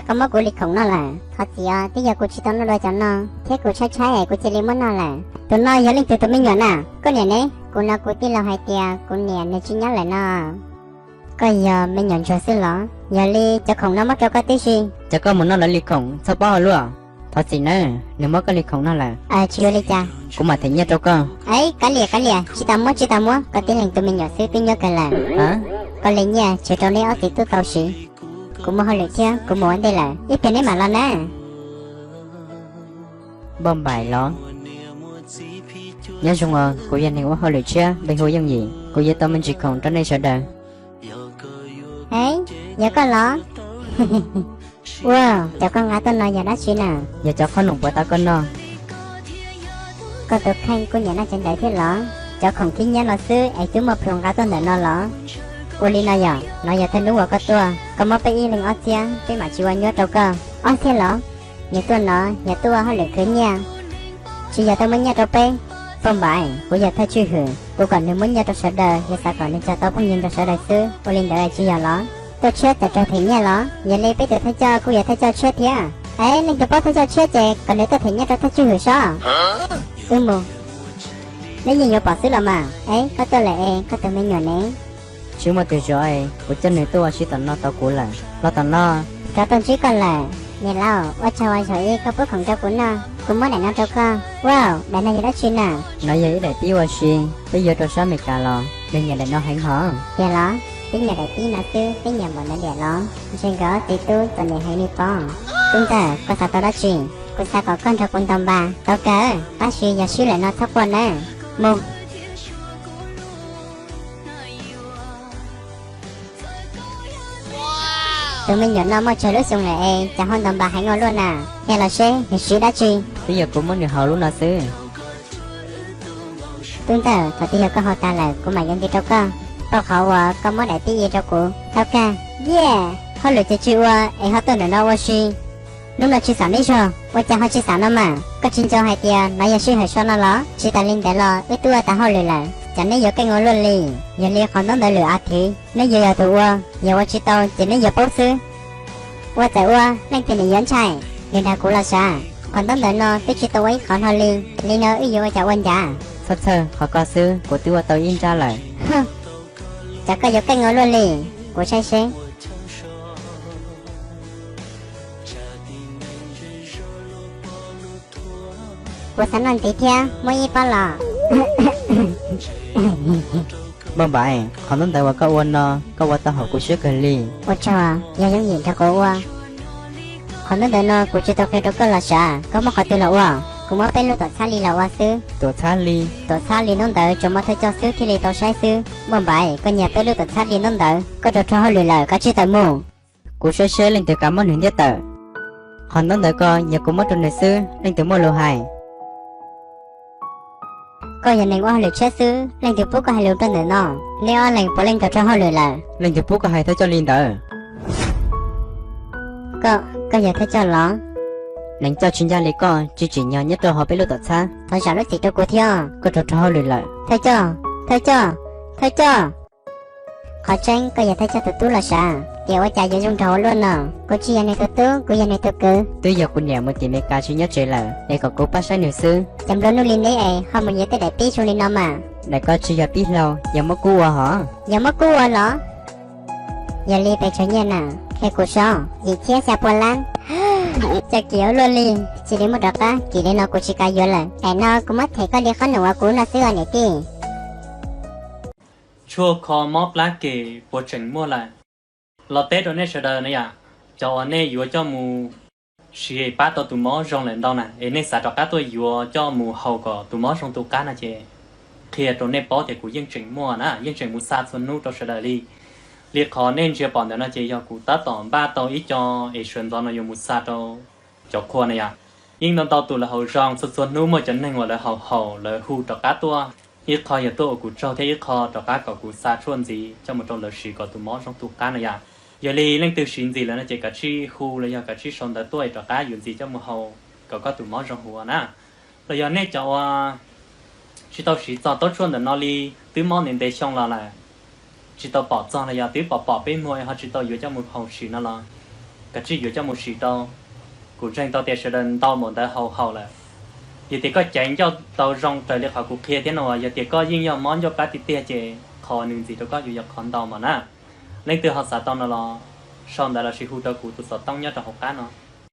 Koj muab kuv li khoom noj lawm. Thov txim os, twb yog kuv tsis tau noj dua cov no, thiab kuv tshaib tshaib es kuv cia li muab noj lawm. Tus no yog leej twg tus me nyuam na? Koj niam ne? Kuv no kuv tij laug hais tias kuv niam nws tsis nyob lawm no. Koj yog me nyuam ntsuag xwb los? Yog li cov khoom no muab rau koj tib si. Cov koj mus noj lawv li khoom txhob paub hauj lwm. Thov txim nawb, nws muab koj li khoom noj lawm. Tsis ua li cas, kuv mam them nyiaj rau koj. Kav liam, kav liam, tsis tas muab, tsis tas muab, koj tib leeg tus me nyuam xwb twb nyuaj kawg lawm. Koj li nyiaj tseg rau neb ob txiv tub tau siv. Kuv muaj hauj lwm thiab, kuv mus ua ntej lawm, ib pliag neb mam los na. Npauj Npaim los? Nyob zoo os, kuv yog neeg ua hauj lwm tshiab npe hu Yeej Yim, kuv yuav tau me ntsis khoom rau nej sawv daws. Yog koj los? Ua, cov koj nqa tuaj no yog dab tsi na? Yog cov qhob noom puas tau koj noj. Koj tus kheej kuj nyiam noj cov ntawd thiab los? Cov khoom khib nyiab no xwb es twb muaj plhus nqa tuaj ntawm no los? Ua li no yog, no yog thawj hnub uas koj tuaj, koj muab peb ib leeg ob txhiab, peb mam tsis ua nyuab rau koj. Ob txhiab los? Nws tuaj no yog tuaj ua hauj lwm khwv nyiaj, tsis yog tuaj muab nyiaj rau peb. Npauj Npaim, kuv yog thawj tswj hwm, kuv kom nws muab nyiaj rau sawv daws, yog xav kom nws cog tau phooj ywg nrog sawv daws xwb. Ua li ntawd tsis yog los? Tuaj tshiab txawm raug them nyiaj los? Yog li peb tus thawj coj kuj yog thawj coj tshiab thiab. Es leej twg paub thawj coj tshiab ces kom nws tuaj them nyiaj rau thawj tswj hwm sob. Wb mus. Neb yeej yuav pom xwb los mas. Es koj tuaj lawm es koj tus me nyuam ne? Tsis muaj twg zov es kuv coj nws tuaj ua si tom no tau kuv lawm. Los tom no. Rov tuaj ntsib koj lawm. Niam laus, ua tsaug uas zaum ib koj pub khoom rau kuv noj, kuv muab daim no rau koj. Wow, daim no yog dab tsi na? No yog ib daim tib ua si, peb yuav rau sab Amelikas los, nws nyiam daim no heev hos. Yog los? Peb nyiam daim tib no xwb peb nyiam npaum ntawd diam los? Ntshe nkawd ob txiv tub txom nyem heev li pob. Tub ntxawm, koj xav tau dab tsi? Kuv xav kom koj nrog kuv ntaus npas. Tau kawg, tab sis yog swb lawm no txhob quaj nawb. Mus. Tus me nyuam no muaj tsawg lub xyoo lawm es cas ho ntaus npas heev ua luaj na? Nrog los seb nws siv dab tsi. Twb yog kuv muab nws haus lub no xwb. Tub ntxawm, thaum twg yog koj haus tag lawm kuv mam yuav nti rau koj. Pauj qhov uas koj muab daim tib i rau kuv. Tau kawg. Yes, hauj lwm ces tsis ua es ho tuaj ntawm no ua si. Hnub no tsis xam neb zog, ua cas ho tsis xam no mas? Koj tsis nco hais tias no yog sij hawm so no los? Tsis tas li ntawd los wb twb ua tas hauj lwm lawm, cas neb yuav keej ua luaj li? Yog li qhov ntaub ntawv lwm a thiv neb yuav yog tus ua, yog ua tsis tau ces neb yuav paub xwb. Ua txawm ua, leej twg nws yuav ntshai? Nws dag kuv los sav, qhov ntaub ntawv no twb tsis tau ua ib qhov hlo li, li no wb yuav ua cas ua ncav? Txhob txhawj, qhov ko xwb kuv twb ua tau ib nrab lawm. Cas koj yuav keej ua luaj li? Kuv saib seb. Kuv xav noj ntxiv thiab, muab ib pob los. Npauj Npaim, qhov ntaub ntawv uas koj ua no, koj ua tau haum kuv siab kawg li. Ua tsaug, yog Yooj Yim nrog kuv ua. Qhov ntaub ntawv no kuv tsis tau qhia rau koj los sav, koj muab qhov twg los ua? Kuv muab peb lub tuam txhab li los ua xwb. Tuam txhab li? Tuam txhab li ntaub ntawv tsuas muaj thawj coj xwb thiaj li tau saib xwb. Npauj Npaim, koj nyiag peb lub tuam txhab li ntaub ntawv, koj rau rho hauj lwm lawm, koj tsij tawm mus. Kuv saib seb leej twg kam muab nws ntiab tawm. Qhov ntaub ntawv ko yog kuv muab rau nws xwb, leej twg muaj lus hais? Koj yog neeg ua hauj lwm tshiab xwb, leej twg pub koj hais lus rau ntawm no? Neb ob leeg puav leej rau rho hauj lwm lawm. Leej twg pub koj hais thawj coj li ntawd? Koj, koj yog thawj coj los? Neeg coj tsis ncaj li koj tsis tsim nyog nyob rau hauv peb lub tuam txhab. Thov zam lub txim rau kuv thiab. Koj rau rho hauj lwm lawm. Thawj coj, thawj coj, thawj coj. Qhov tseeb koj yog thawj coj tus tub los sav, tiam ua cas yuav zoo nraug ua luaj no? Kuv tsis yog nws tus tub, kuv yog nws tus kwv. Twb yog kuv niam mus tim Meskas tsis nyob tsev lawm es kom kuv pab saib nws xwb. Cov nplua nuj li neb es ho mus yuav tej daim pib zoo li no mas. Daim ko tsis yog pib hlau, yog muab kub ua hos. Yog muab kub ua los? Yog li pes tsawg nyiaj na? Qhia kuv saib. Yim txhiab xya pua lab. Cas kim ua luaj li. Cia li muab rov qab, kim li no kuv tsis kam yuav lawm. Daim no kuv muab them koj li qhob noom uas kuv noj xwb os niam tij. Tshuaj kho mob plab kem puas tseem muaj lawm? Los teb rau nej sawv daws na yom, cov uas nej yuav coj mus siv pab tau tus mob zoo lawm ntau na, es nej xav rov qab tuaj yuav coj mus haus kom tus mob zoo tu qab no ces qhia rau nej paub tias kuv yeej tseem muaj na, yeej tseem mus xa txhua hnub rau sawv daws li. Li qhov nej ntsia pom ntawm no ces yog kuv tab tom npaj tau ib co es sawv ntxov no yuav mus xa rau cov qhua na yom. Yeej ntau ntau tus lawv haus zoo, txhua txhua hnub muaj cov neeg uas lawv haus haus lawv hu rov qab tuaj. Ib qho yog tuaj ua kuv tsaug thiab ib qho rov qab kom kuv xa tshuaj ntxiv coj mus rau lawv siv kom tus mob zoo tu qab na yom. Yog li leej twg siv ntxiv lawm no ces kav tsij hu los yog kav tsij sau ntawv tuaj es rov qab yuav ntxiv coj mus haus kom koj tus mob zoo huv na. Los yog nej cov uas tsis tau siv txog taub tshuaj ntawm no li, twb mob ntev ntev xyoo los lawm, tsis tau pom txog los yog twb pom pom peb muag es ho tsis tau yuav coj mus haus siv no los, Koj tsij yuav coj mus sim rau. Kuv ntseeg tau tias sawv daws ntau npaum ntawd haus haum lawm. Yog tias koj caiv ncauj tau zoo raws li qhov kuv qhia thiab no, yog tias koj yeej yog mob ncauj plab tiag tiag ces qhov nws ntxiv rau koj yuav yog qhov ntau mas na. Leej twg ho xav tau no los sau ntawv lossis hu rau kuv tus xov tooj nyob rau hauv qab no.